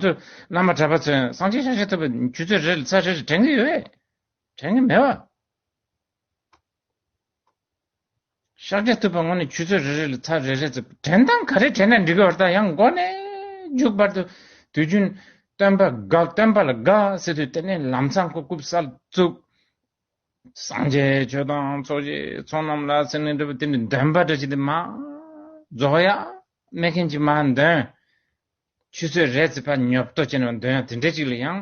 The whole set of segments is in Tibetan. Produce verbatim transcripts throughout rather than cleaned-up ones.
ཚོ་བླ་མ་གྲྭ་པ་ཚོས་སངས་རྒྱས་ཤཱཀྱ་ཐུབ་པ་ཆུ་ཚོད་རེ་ལ་ཚར་རེ་རེ་དྲན་གྱི་ཡོད་པས། དྲན་གྱི་མེད་པ། ཤཱཀྱ་ཐུབ་པ་དངོས་གནས་ཆུ་ཚོད་རེ་རེ་ལ་ཚར་རེ་རེ་ཚོ་དྲན་སྟངས་ག་རེ་དྲན་ན་འགྲིག་གི་བར་ད་ཡང་མགོ་ནས་མཇུག་བར་དུ་དུས་རྒྱུན་སྟོན་པ་དགའ་སྟོན་པ་ལ་དགའ་ཟེར་དུས་དེ་ནས་ལམ་སང་ཁོ་རྐུབ་སར་བཙུགས། སངས་རྒྱས་ཆོས་དང་ཚོགས་ཀྱི་ཚོགས་རྣམས་ལ་ཟེར་ནས་འདྲ་པོ་དེ་ནི་འདོན་པ་འདྲ་ཅིག་དེ་མ་རྫོགས་ཡ་མེད་མཁན་ཅིག་མ་འདོན། ཆུ་ཚོད་རེ་ཙམ་ཕར་ཉོབ་ཏོ་བྱས་ནས་འདོན་ཡ་དེ་འདྲ་ཅིག་ལ་ཡང་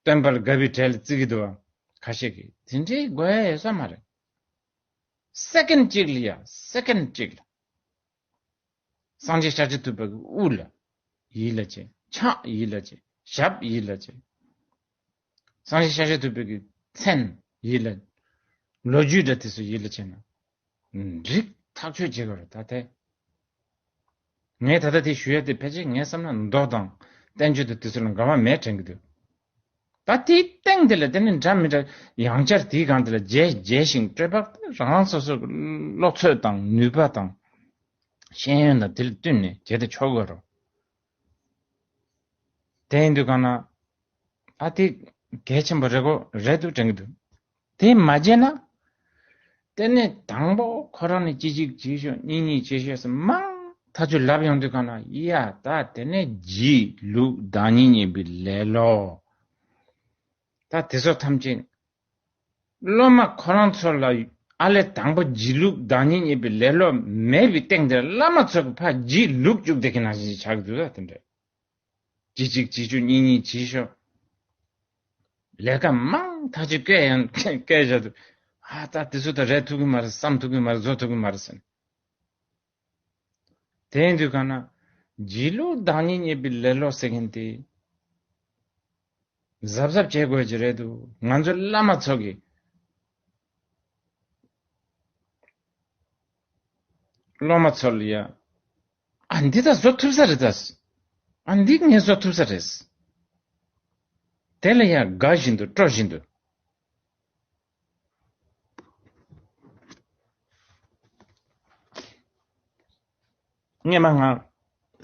སྟོན་པ་ལ་དགའ་བའི་གྲལ་ལ་བརྩི་གི་འདུག་བ། ཁ་ཤས་ཀྱིས་དེ་འདྲའི་དགོས་ཡ་ཡོད་ས་མ་རེད། སེ་ཀེན་གཅིག་ལ་ཡ་སེ་ཀེན་གཅིག་ལ། སངས་རྒྱས་ཤཱཀྱ་ཐུབ་པ་གི་དབུ་ལ་ཡིད་ལ་བྱེད། ཕྱག་ཡིད་ལ་བྱེད། ཞབས་ཡིད་ལ་བྱེད། སངས་རྒྱས་ཤཱཀྱ་ཐུབ་པ་གི་མཚན་ཡིད་ལ། ལོ་རྒྱུས་འདྲ་དེ་ཚོ་ཡིད་ལ་བྱེད་ན། འགྲིག་ཐག་ཆོད་བྱེད་དགོས་རེད་ད་དེ། ངས་ད་ལྟ་དེ་ཞུ་ཡ་དེ་ཕལ་ཆེར་ངའི་བསམ་ན་མདོ་དང་བསྟན་བཅོས་དང་དེ་ཚོ་ལ་འགལ་བ་མེད་དྲན་གྱི་འདུག་ད་དེའི་སྟེང་དེ་ལ་དེ་ནི་འདྲ་མི་འདྲ་ཡང་བསྐྱར་དེའི་སྒང་དེ་ལ་རྒྱས་རྒྱས་ཤིང་སྤྲོས་པ་རང་རང་སོ་སོ་གློག་ཚོད་དང་ནུས་པ་དང་ཤེས་ཡོན་དང་དེ་ལ་བསྟུན་ནས་བྱས་ཏེ་ཆོག་གི་རོ། དེ་ཡིན་དུས་གང་ན། ཨ་དེ་གལ་ཆེན་པོ་རེད་གོ་རེད་འདུག་དྲན་གྱི་འདུག་དེ་མ་བརྗེད་ན། དེ་ནས་དང་པོ་ཁོ་རང་ནས་གཅིག་གཅིག་བྱེད་ཤོག་གཉིས་གཉིས་བྱེད་ཤོག་ཟེར་མང་ཐག་ཆོད་ལབ་ཡོང་དུས་གང་ན་ཡ་ད་དེ་ནས་སྒྱིད་ལུག་བདག་ཉིད་རྙེད་པའི་ལེ་ལོ། ད་དེ་ཚོ་ཐམས་ཅད་སློབ་མ་ཁོ་རང་ཚོ་ལ་ཨ་ལས་དང་པོ་སྒྱིད་ལུག་བདག་ཉིད་རྙེད་པའི་ལེ་ལོ་མེད་པའི་སྟེང་དེར་བླ་མ་ཚོ་གི་ཕ་སྒྱིད་ལུག་བཅུག་བསྡད་མཁན་ནང་བཞིན་ཆགས་འདུག་ད་དེ་འདྲ། གཅིག་གཅིག་བྱེད་ཆོག་གཉིས་གཉིས་བྱེད་ཤོག་ལས་ཀ་མང་ཐག་ཆོད་བཀལ་ཡང་བཀལ་བཞག་འདུག་ཨ་ད་དེ་ཚོ་ད་རེད་ཐུབ་ཀྱི་མ་རེད་བསམ་ཐུབ་ཀྱི་མ་རེད་བཟོ་ཐུབ་ཀྱི་མ་རེད་ཟེར། དེ་ཡིན་དུས་གང་ན། སྒྱིད་ལུག་བདག་ཉིད་རྙེད་པའི་ལེ་ལོ་ཟེར་མཁན་དེ། གཟབ་གཟབ་བྱེད་དགོས་ཀྱི་རེད་འདུག་ང་ཚོ་བླ་མ་ཚོ་གིས་སློབ་མ་ཚོ་ལ་ཡ། ཨ་འདི་ད་བཟོ་ཐུབ་ས་རེད་ད། ཨ་འདི་ངས་བཟོ་ཐུབ་ས་རེད། དེ་ལ་ཡ་དགའ་བཞིན་དུ་སྤྲོ་བཞིན་དུ། སྔས་མ་ང་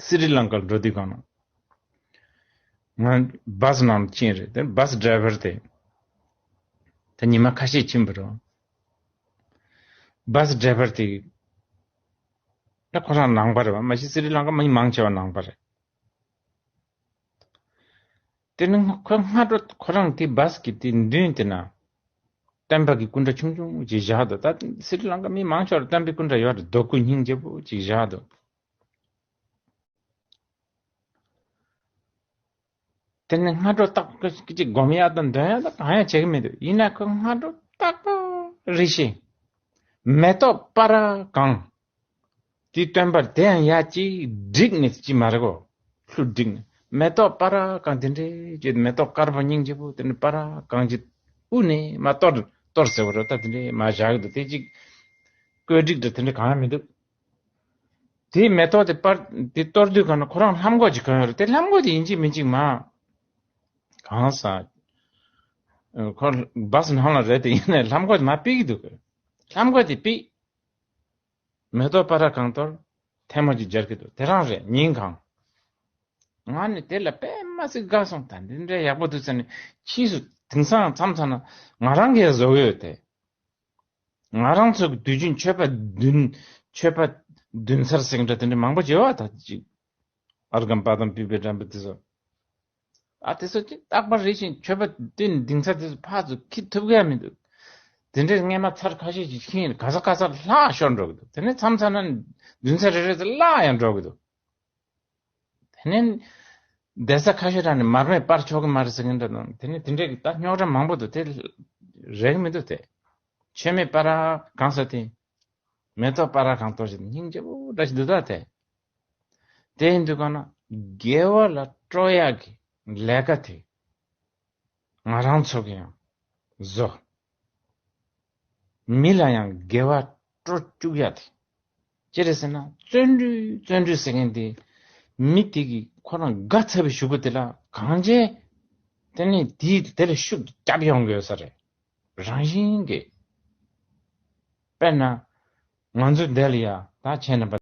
སི་རི་ལང་ཀར་འགྲོ་དུས་གང་ན། ང་བཱ་སི་ནང་ཕྱིན་རེད་དེ་བཱ་སི་ཌ་རའི་བར་དེ། ད་ཉི་མ་ཁ་ཤས་ཕྱིན་པ་རེད། བཱ་སི་ཌ་རའི་བར་དེ། ད་ཁོ་རང་ནང་པ་རེད་བ་མ་གཞི་སི་རི་ལང་ཀ་མི་མང་ཆེ་བ་ནང་པ་རེད། དེ་ནི་ཁོ་སྔ་དྲོ་ཁོ་རང་དེ་བཱ་སི་གི་དེ་མདུན་དེ་ན། སྟོན་པ་གི་སྐུ་འདྲ་ཆུང་ཆུང་ཅིག་བཞག་འདུག་ད་སི་རི་ལང་ཀ་མི་མང་ཆེ་བར་སྟོན་པའི་སྐུ་འདྲ་ཡོད་རེད་རྡོ་སྐུ་སྙིང་རྗེ་པོ་ཅིག་བཞག་འདུག་དེ་ནི་སྔ་དྲོ་རྟག་པར་ཅིག་སྒོམ་ཡག་དང་འདོན་ཡག་དང་གང་ཡང་བྱེད་ཀྱི་མི་འདུག་ཡིན་ན་ཁོ་སྔ་དྲོ་རྟག་པར་རེ་ཞིག་མེ་ཏོག་སྤར་གང་། དེའི་སྟོན་པར་དེ་ཡང་ཡ་གཅིག་བསྒྲིགས་ནས་ཅི་མ་རེད་གོ་ལྷུ་བསྒྲིགས་ནས་མེ་ཏོག་སྤར་གང་དེ་འདྲའི་ཅིག་མེ་ཏོག་དཀར་པོ་སྙིང་རྗེ་པོ་དེ་ནི་སྤར་གང་ཅིག་དབུ་ནས་མ་གཏོར་གཏོར་ཟེར་བ་རེད་ད་དེ་འདྲའི་མ་བཞག་གི་འདུག་དེ་ཅིག་བཀོད་སྒྲིག་འདྲ་དེ་འདྲ་གང་ཡང་མི་འདུག་དེའི་མེ་ཏོག་དེ་སྤར་དེ་གཏོར་དུས་གང་ན་ཁོ་རང་ལྷམ་གོག་ཅིག་གོན་ཡོད་རེད་དེ་ལྷམ་གོག་དེ་ཡིན་གཅིག་མིན་གཅིག་མ་གང་ཟག་ཁོ་བཱ་སི་ནང་ལ་རེད་དེ་ཡིན་ནའི་ལྷམ་གོག་དེ་མ་ཕིག་གི་འདུག་གི་ལྷམ་གོག་དེ་ཕིག་མེ་ཏོག་སྤར་གང་གཏོར་ཐལ་མོ་ཅིག་སྦྱར་གི་འདུག་དེ་རང་རེད་ཉིན་གང་། ང་ནི་དེ་ལ་དཔེ་མ་སྲིད་དགའ་སོང་ད་འདི་འདྲའི་ཡག་པོ་འདུག་ཟེར་ནས་ཕྱིས་སུ་དེང་སང་མཚམས་མཚམས་ན་ང་རང་གིས་བཟོ་གི་ཡོད་དེ། ང་རང་ཚོ་གི་དུས་རྒྱུན་མཆོད་པ་འདོན་མཆོད་པ་འདོན་སར་ཟེར་གི་འདྲ་དེ་འདྲ་མང་པོ་བྱེད་བ་ད་ཅིག་ཨརྒྷཾ་པཱ་དཾ་པུཥྤེ་དྲན་པ་དེ་ཚོ། ཨ་དེ་ཚོ་ཅིག་རྟག་པར་རེ་བཞིན་མཆོད་པ་འདོན་འདོན་ས་དེ་ཚོ་ཕར་ཚུར་འཁྱེར་ཐུབ་གི་ཡ་མི་འདུག་དེ་འདྲའི་སྔས་མ་ཚར་ཁ་ཤས་ཅིག་ཕྱིན་ག་ས་ག་སར་ལྷག་ཤོར་འགྲོ་གི་འདུག་དེ་ནས་མཚམས་མཚམས་ན་འདོན་ས་རེ་རེ་ཚོ་བརླག་ཡང་འགྲོ་གི་འདུག་དེ་ནས་བསྡད་ས་ཁ་ཤས་རང་ནས་མར་མེ་སྤར་ཆོག་གི་མ་རེད་ཟེར་གི་འདྲ་དང་དེ་ནས་དེ་འདྲའི་གི་ད་རྙོག་དྲ་མང་པོ་འདུག་དེ་རེག་མི་འདུག་དེ་མཆོད་མེ་སྤར་གང་ས་དེ་མེ་ཏོག་སྤར་གང་གཏོར་ཞིག་སྙིང་རྗེ་པོ་འདྲ་ཞིག་འདུག་ད་དེ་དེ་ཡིན་དུས་གང་ན་དགེ་བ་ལ་སྤྲོ་ཡག་གི་ལས་ཀ་དེ་ང་རང་ཚོ་གི་ཡང་བཟོ། མི་ལ་ཡང་དགེ་བ་སྤྲོ་བཅུག་ཡ་དེ། ཅི་རེད་ཟེར་ན་བརྩོན་འགྲུས་བརྩོན་འགྲུས་ཟེར་མཁན་དེ་མི་དེ་གི་ཁོ་རང་དགའ་ཚ་བའི་གཞུག་གུ་དེ་ལ་གང་བྱས་དེ་ནི་དེའི་དེ་ལ་ཤུགས་རྒྱབ་ཡོང་དགོས་ས་རེད། རང་བཞིན་གྱིས། དཔེར་ན་ང་ཚོ་འདི་ལ་ཡ་ད་ཁྱེད་རྣམ་པ་